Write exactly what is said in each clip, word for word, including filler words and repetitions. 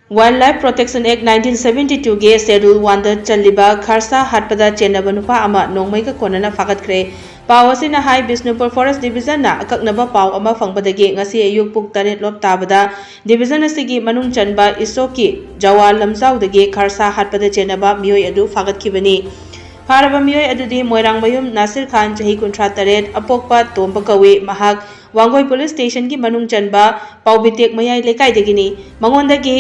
Wildlife Protection Act nineteen seventy two ꯒꯤ Schedule one ꯗ ꯆꯜꯂꯤꯕ ꯈꯔꯁꯥ ꯍꯥꯠꯄꯗ ꯆꯦꯟꯅꯕ ꯅꯨꯄꯥ ꯑꯃ ꯅꯣꯡꯃꯩꯒ ꯀꯣꯟꯅꯅ ꯐꯥꯒꯠꯈ꯭ꯔꯦ꯫ ꯄꯥꯎ ꯑꯁꯤꯅ ꯍꯥꯏ, ꯕꯤꯁꯅꯨꯄꯨꯔ Forest Division ꯅ ꯑꯀꯛꯅꯕ ꯄꯥꯎ ꯑꯃ ꯐꯪꯕꯗꯒꯤ ꯉꯁꯤ ꯑꯌꯨꯛ ꯄꯨꯡ ꯇꯔꯦꯠ ꯂꯣꯞ ꯇꯥꯕꯗ division ꯑꯁꯤꯒꯤ ꯃꯅꯨꯡ ꯆꯟꯕ ꯏꯁꯣꯛꯀꯤ ꯖꯋꯥ ꯂꯝꯖꯥꯎꯗꯒꯤ ꯈꯔꯁꯥ ꯍꯥꯠꯄꯗ ꯆꯦꯟꯅꯕ ꯃꯤꯑꯣꯏ ꯑꯗꯨ ꯐꯥꯒꯠꯈꯤꯕꯅꯤ꯫ ꯐꯥꯔꯕ ꯃꯤꯑꯣꯏ ꯑꯗꯨꯗꯤ ꯃꯣꯏꯔꯥꯡꯃꯌꯨꯝ ꯅꯥꯁꯤꯔ ꯈꯥꯟ, ꯆꯍꯤ ꯀꯨꯟꯊ꯭ꯔꯥ ꯇꯔꯦꯠ, ꯑꯄꯣꯛꯄ ꯇꯣꯝꯕ ꯀꯧꯏ꯫ ꯃꯍꯥꯛ ꯋꯥꯡꯒꯣꯏ Police Station ꯒꯤ ꯃꯅꯨꯡ ꯆꯟꯕ ꯄꯥꯎꯕꯤꯇꯦꯛ ꯃꯌꯥꯏ ꯂꯩꯀꯥꯏꯗꯒꯤꯅꯤ꯫ ꯃꯉꯣꯟꯗꯒꯤ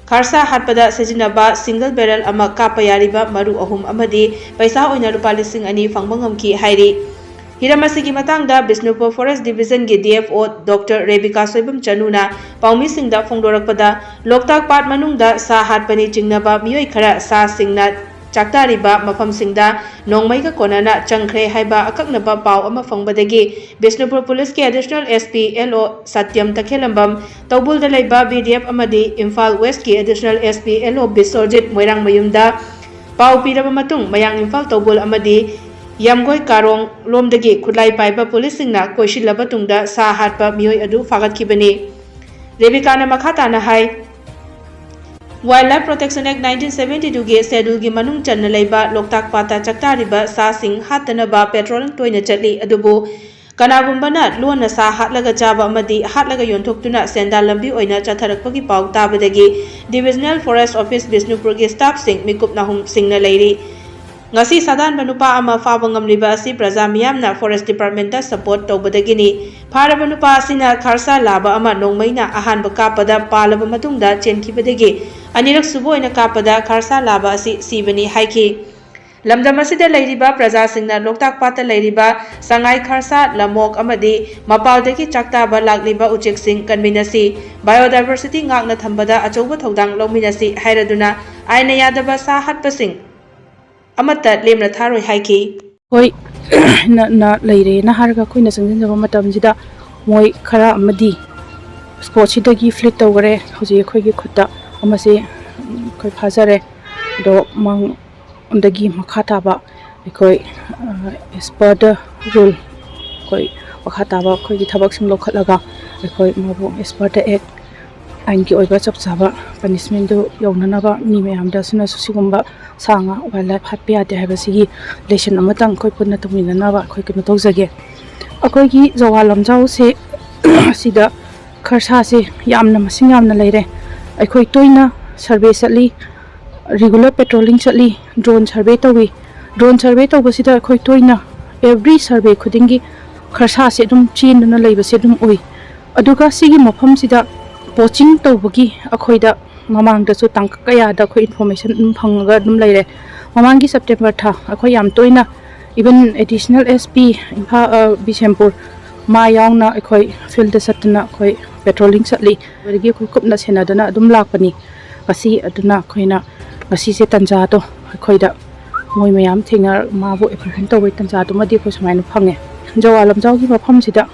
ꯈꯔꯁꯥ ꯍꯥꯠꯄꯗ ꯁꯤꯖꯤꯟꯅꯕ single barrel ꯑꯃ, ꯀꯥꯞꯄ ꯌꯥꯔꯤꯕ ꯃꯔꯨ ꯑꯍꯨꯝ ꯑꯃꯗꯤ ꯄꯩꯁꯥ ꯑꯣꯏꯅ ꯂꯨꯄꯥ ꯂꯤꯁꯤꯡ ꯑꯅꯤ ꯐꯪꯕ ꯉꯝꯈꯤ ꯍꯥꯏꯔꯤ꯫ ꯍꯤꯔꯝ ꯑꯁꯤꯒꯤ ꯃꯇꯥꯡꯗ ꯕꯤꯁꯅꯨꯄꯨꯔ Forest Division ꯒꯤ D F O Doctor Rebika Soibam ꯆꯅꯨꯅ ꯄꯥꯎꯃꯤꯁꯤꯡꯗ ꯐꯣꯡꯗꯣꯔꯛꯄꯗ, ꯂꯣꯛꯇꯥꯛ ꯄꯥꯠ ꯃꯅꯨꯡꯗ ꯁꯥ ꯍꯥꯠꯄꯅꯤ ꯆꯤꯡꯅꯕ ꯃꯤꯑꯣꯏ ꯈꯔ ꯁꯥꯁꯤꯡꯅ ꯆꯥꯛꯇꯥꯔꯤꯕ ꯃꯐꯝꯁꯤꯡꯗ ꯅꯣꯡꯃꯩꯒ ꯀꯣꯟꯅꯅ ꯆꯪꯈ꯭ꯔꯦ ꯍꯥꯏꯕ ꯑꯀꯛꯅꯕ ꯄꯥꯎ ꯑꯃ ꯐꯪꯕꯗꯒꯤ ꯕꯤꯁꯅꯨꯄꯨꯔ Police ꯀꯤ Additional S P L O ꯁꯇ꯭ꯌꯝ ꯇꯈꯦꯜꯂꯝꯕꯝ, ꯇꯧꯕꯨꯜꯗ ꯂꯩꯕ B D F ꯑꯃꯗꯤ ꯏꯝꯐꯥꯜ West ꯀꯤ Additional S P L O Biswajit ꯃꯣꯏꯔꯥꯡꯃꯌꯨꯝꯗ ꯄꯥꯎ ꯄꯤꯔꯕ ꯃꯇꯨꯡ, ꯃꯌꯥꯡ ꯏꯝꯐꯥꯜ ꯇꯧꯕꯨꯜ ꯑꯃꯗꯤ ꯌꯥꯝꯒꯣꯏ ꯀꯥꯔꯣꯡ ꯂꯣꯝꯗꯒꯤ ꯈꯨꯠꯂꯥꯏ ꯄꯥꯏꯕ police ꯁꯤꯡꯅ ꯀꯣꯏꯁꯤꯜꯂꯕ ꯇꯨꯡꯗ ꯁꯥ ꯍꯥꯠꯄ ꯃꯤꯑꯣꯏ ꯑꯗꯨ ꯐꯥꯒꯠꯈꯤꯕꯅꯤ꯫ ꯔꯦꯕꯤꯀꯥꯅ ꯃꯈꯥ ꯇꯥꯅ ꯍꯥꯏ, Wildlife Protection Act nineteen seventy two ꯒꯤ Schedule ꯒꯤ ꯃꯅꯨꯡ ꯆꯟꯅ ꯂꯩꯕ ꯂꯣꯛꯇꯥꯛ ꯄꯥꯠꯇ ꯆꯥꯛꯇꯥꯔꯤꯕ ꯁꯥꯁꯤꯡ ꯍꯥꯠꯇꯅꯕ patrolling ꯇꯣꯏꯅ ꯆꯠꯂꯤ, ꯑꯗꯨꯕꯨ ꯀꯅꯥꯒꯨꯝꯕꯅ ꯂꯣꯟꯅ ꯁꯥ ꯍꯥꯠꯂꯒ ꯆꯥꯕ ꯑꯃꯗꯤ ꯍꯥꯠꯂꯒ ꯌꯣꯟꯊꯣꯛꯇꯨꯅ ꯁꯦꯟꯗꯥꯟ ꯂꯝꯕꯤ ꯑꯣꯏꯅ ꯆꯠꯊꯔꯛꯄꯒꯤ ꯄꯥꯎ ꯇꯥꯕꯗꯒꯤ Divisional Forest Office ꯕꯤꯁꯅꯨꯄꯨꯔꯒꯤ staff ꯁꯤꯡ ꯃꯤꯀꯨꯞ ꯅꯥꯍꯨꯝ ꯁꯤꯡꯅ ꯂꯩꯔꯤ꯫ ꯉꯁꯤ ꯁꯥꯗꯥꯟꯕ ꯅꯨꯄꯥ ꯑꯃ ꯐꯥꯕ ꯉꯝꯂꯤꯕ ꯑꯁꯤ ꯄ꯭ꯔꯖꯥ ꯃꯤꯌꯥꯝꯅ Forest Department ꯇ support ꯇꯧꯕꯗꯒꯤꯅꯤ꯫ ꯐꯥꯔꯕ ꯅꯨꯄꯥ ꯑꯁꯤꯅ ꯈꯔꯁꯥ ꯂꯥꯕ ꯑꯃ ꯅꯣꯡꯃꯩꯅ ꯑꯍꯥꯟꯕ ꯀꯥꯞꯄꯗ ꯄꯥꯜꯂꯕ ꯃꯇꯨꯡꯗ ꯆꯦꯟꯈꯤꯕꯗꯒꯤ ꯑꯅꯤꯔꯛ ꯁꯨꯕ ꯑꯣꯏꯅ ꯀꯥꯞꯄꯗ ꯈꯔꯁꯥ ꯂꯥꯕ ꯑꯁꯤ ꯁꯤꯕꯅꯤ ꯍꯥꯏꯈꯤ꯫ ꯂꯝꯗꯝ ꯑꯁꯤꯗ ꯂꯩꯔꯤꯕ ꯄ꯭ꯔꯖꯥꯁꯤꯡꯅ ꯂꯣꯛꯇꯥꯛ ꯄꯥꯠꯇ ꯂꯩꯔꯤꯕ ꯁꯉꯥꯏ ꯈꯔꯁꯥ, ꯂꯝꯑꯣꯛ ꯑꯃꯗꯤ ꯃꯄꯥꯜꯗꯒꯤ ꯆꯥꯛꯇꯥꯕ ꯂꯥꯛꯂꯤꯕ ꯎꯆꯦꯛꯁꯤꯡ ꯀꯟꯃꯤꯟꯅꯁꯤ, biodiversity ꯉꯥꯛꯅ ꯊꯝꯕꯗ ꯑꯆꯧꯕ ꯊꯧꯗꯥꯡ ꯂꯧꯃꯤꯟꯅꯁꯤ ꯍꯥꯏꯔꯗꯨꯅ ꯑꯥꯏꯟꯅ ꯌꯥꯗꯕ ꯁꯥ ꯍꯥꯠꯄꯁꯤꯡ ꯑꯃꯠꯇ ꯂꯦꯝꯅ ꯊꯥꯔꯣꯏ ꯍꯥꯏꯈꯤ꯫ ꯍꯣꯏ, ꯅ-, ꯅ-, ꯂꯩꯔꯦꯅ ꯍꯥꯏꯔꯒ ꯑꯩꯈꯣꯏꯅ ꯆꯪꯁꯤꯟꯖꯕ ꯃꯇꯝꯁꯤꯗ ꯃꯣꯏ ꯈꯔ ꯑꯃꯗꯤ spot ꯁꯤꯗꯒꯤ flee ꯇꯧꯈꯔꯦ꯫ ꯍꯧꯖꯤꯛ ꯑꯩꯈꯣꯏꯒꯤ ꯈꯨꯠꯇ ꯑꯃꯁꯦ, ꯎꯝ, ꯑꯩꯈꯣꯏ ꯐꯥꯖꯔꯦ꯫ ꯑꯗꯣ ꯃꯉꯣꯟꯗꯒꯤ ꯃꯈꯥ ꯇꯥꯕ ꯑꯩꯈꯣꯏ, ꯑ, as per the rule, ꯑꯩꯈꯣꯏ ꯃꯈꯥ ꯇꯥꯕ ꯑꯩꯈꯣꯏꯒꯤ ꯊꯕꯛꯁꯤꯡ ꯂꯧꯈꯠꯂꯒ ꯑꯩꯈꯣꯏ ꯃꯥꯕꯨ as per the act, ꯑꯥꯏꯟꯒꯤ ꯑꯣꯏꯕ ꯆꯞ ꯆꯥꯕ punishment-ꯗꯨ ꯌꯧꯅꯅꯕ ꯃꯤ ꯃꯌꯥꯝꯗ ꯑꯁꯨꯝꯅꯁꯨ ꯁꯤꯒꯨꯝꯕ ꯁꯥ ꯉꯥ, wild life ꯍꯥꯠꯄ ꯌꯥꯗꯦ ꯍꯥꯏꯕꯁꯤꯒꯤ lesson ꯑꯃꯇꯪ ꯑꯩꯈꯣꯏ ꯄꯨꯟꯅ ꯇꯧꯃꯤꯟꯅꯅꯕ ꯑꯩꯈꯣꯏ ꯀꯩꯅꯣ ꯇꯧꯖꯒꯦ꯫ ꯑꯩꯈꯣꯏꯒꯤ ꯖꯋꯥ ꯂꯝꯖꯥꯎꯁꯦ ꯑꯁꯤꯗ ꯈꯔꯁꯥꯁꯦ ꯌꯥꯝꯅ, ꯃꯁꯤꯡ ꯌꯥꯝꯅ ꯂꯩꯔꯦ꯫ ꯑꯩꯈꯣꯏ ꯇꯣꯏꯅ survey ꯆꯠꯂꯤ, regular patrolling ꯆꯠꯂꯤ, drone survey ꯇꯧꯏ꯫ Drone survey ꯇꯧꯕꯁꯤꯗ ꯑꯩꯈꯣꯏ ꯇꯣꯏꯅ, every survey ꯈꯨꯗꯤꯡꯒꯤ ꯈꯔꯁꯥꯁꯦ ꯑꯗꯨꯝ ꯆꯦꯟꯗꯨꯅ ꯂꯩꯕꯁꯦ ꯑꯗꯨꯝ ꯎꯏ꯫ ꯑꯗꯨꯒ ꯁꯤꯒꯤ ꯃꯐꯝꯁꯤꯗ poaching ꯇꯧꯕꯒꯤ ꯑꯩꯈꯣꯏꯗ ꯃꯃꯥꯡꯗꯁꯨ ꯇꯥꯡꯀꯛ ꯀꯌꯥꯗ ꯑꯩꯈꯣꯏ information ꯑꯗꯨꯝ ꯐꯪꯉꯒ ꯑꯗꯨꯝ ꯂꯩꯔꯦ꯫ ꯃꯃꯥꯡꯒꯤ September ꯊꯥ ꯑꯩꯈꯣꯏ ꯌꯥꯝ ꯇꯣꯏꯅ, even additional S P Imphal, ꯑ, ꯕꯤꯁꯦꯝꯄꯨꯔ, ꯃꯥ ꯌꯥꯎꯅ ꯑꯩꯈꯣꯏ field-ꯗ ꯆꯠꯇꯨꯅ ꯑꯩꯈꯣꯏ patrolling ꯆꯠꯂꯤ꯫ ꯑꯗꯨꯗꯒꯤ ꯑꯩꯈꯣꯏ ꯀꯨꯞꯅ ꯁꯦꯟꯅꯗꯨꯅ ꯑꯗꯨꯝ ꯂꯥꯛꯄꯅꯤ꯫ ꯉꯁꯤ ꯑꯗꯨꯅ ꯑꯩꯈꯣꯏꯅ ꯉꯁꯤꯁꯦ ꯇꯟꯖꯥꯗꯣ ꯑꯩꯈꯣꯏꯗ ꯃꯣꯏ ꯃꯌꯥꯝ ꯊꯦꯡꯅ ꯃꯥꯕꯨ apprehend ꯇꯧꯕꯒꯤ ꯇꯟꯖꯥꯗꯨꯃꯗꯤ ꯑꯩꯈꯣꯏ ꯁꯨꯃꯥꯏꯅ ꯐꯪꯉꯦ꯫ ꯖꯋꯥ ꯂꯝꯖꯥꯎꯒꯤ ꯃꯐꯝꯁꯤꯗ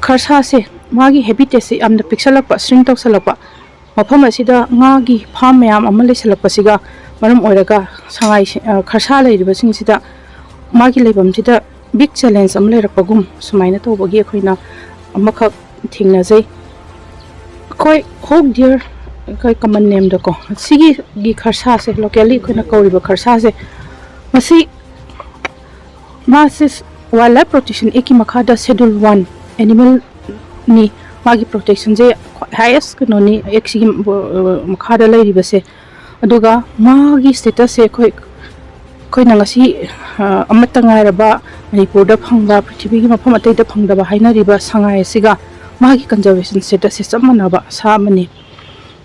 ꯈꯔꯁꯥꯁꯦ ꯃꯥꯒꯤ habitat-ꯁꯦ ꯌꯥꯝꯅ ꯄꯤꯛꯁꯜꯂꯛꯄ, shrink ꯇꯧꯁꯜꯂꯛꯄ, ꯃꯐꯝ ꯑꯁꯤꯗ ꯉꯥꯒꯤ farm ꯃꯌꯥꯝ ꯑꯃ ꯂꯩꯁꯜꯂꯛꯄꯁꯤꯒ ꯃꯔꯝ ꯑꯣꯏꯔꯒ ꯁꯉꯥꯏ, ꯑ, ꯈꯔꯁꯥ ꯂꯩꯔꯤꯕꯁꯤꯡꯁꯤꯗ ꯃꯥꯒꯤ ꯂꯩꯐꯝꯁꯤꯗ big challenge ꯑꯃ ꯂꯩꯔꯛꯄꯒꯨꯝ ꯁꯨꯃꯥꯏꯅ ꯇꯧꯕꯒꯤ ꯑꯩꯈꯣꯏꯅ ꯑꯃꯈꯛ ꯊꯦꯡꯅꯖꯩ꯫ ꯑꯩꯈꯣꯏ hawk deer, ꯑꯩꯈꯣꯏ common name-ꯗꯀꯣ, ꯁꯤꯒꯤ ꯈꯔꯁꯥꯁꯦ, locally ꯑꯩꯈꯣꯏꯅ ꯀꯧꯔꯤꯕ ꯈꯔꯁꯥꯁꯦ, ꯃꯁꯤ, ꯃꯥꯁꯦ Wildlife Protection Act-ꯀꯤ ꯃꯈꯥꯗ Schedule One animal-ꯅꯤ꯫ ꯃꯥꯒꯤ protection-ꯁꯦ highest ꯀꯩꯅꯣꯅꯤ, Act-ꯁꯤꯒꯤ, ꯑ, ꯃꯈꯥꯗ ꯂꯩꯔꯤꯕꯁꯦ꯫ ꯑꯗꯨꯒ ꯃꯥꯒꯤ status-ꯁꯦ ꯑꯩꯈꯣꯏ, ꯑꯩꯈꯣꯏꯅ ꯉꯁꯤ, ꯑ, ꯑꯃꯠꯇ ꯉꯥꯏꯔꯕ ꯃꯅꯤꯄꯨꯔꯗ ꯐꯪꯕ, ꯄ꯭ꯔꯤꯊꯤꯕꯤꯒꯤ ꯃꯐꯝ ꯑꯇꯩꯗ ꯐꯪꯗꯕ ꯍꯥꯏꯅꯔꯤꯕ ꯁꯉꯥꯏ ꯑꯁꯤꯒ ꯃꯥꯒꯤ conservation status-ꯁꯦ ꯆꯞ ꯃꯥꯟꯅꯕ ꯁꯥ ꯑꯃꯅꯤ꯫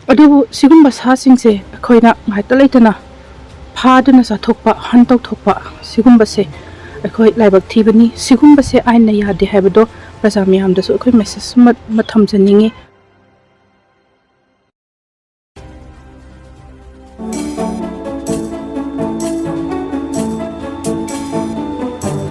ꯑꯗꯨꯕꯨ ꯁꯤꯒꯨꯝꯕ ꯁꯥꯁꯤꯡꯁꯦ ꯑꯩꯈꯣꯏꯅ ꯉꯥꯏꯍꯥꯛꯇ ꯂꯩꯇꯅ ꯐꯥꯗꯨꯅ ꯆꯥꯊꯣꯛꯄ, hunt ꯇꯧꯊꯣꯛꯄ, ꯁꯤꯒꯨꯝꯕꯁꯦ ꯑꯩꯈꯣꯏ ꯂꯥꯏꯕꯛ ꯊꯤꯕꯅꯤ꯫ ꯁꯤꯒꯨꯝꯕꯁꯦ ꯑꯥꯏꯟꯅ ꯌꯥꯗꯦ ꯍꯥꯏꯕꯗꯣ ꯄ꯭ꯔꯖꯥ ꯃꯌꯥꯝꯗꯁꯨ ꯑꯩꯈꯣꯏ message ꯑꯃ, ꯑꯃ ꯊꯝꯖꯅꯤꯡꯉꯤ꯫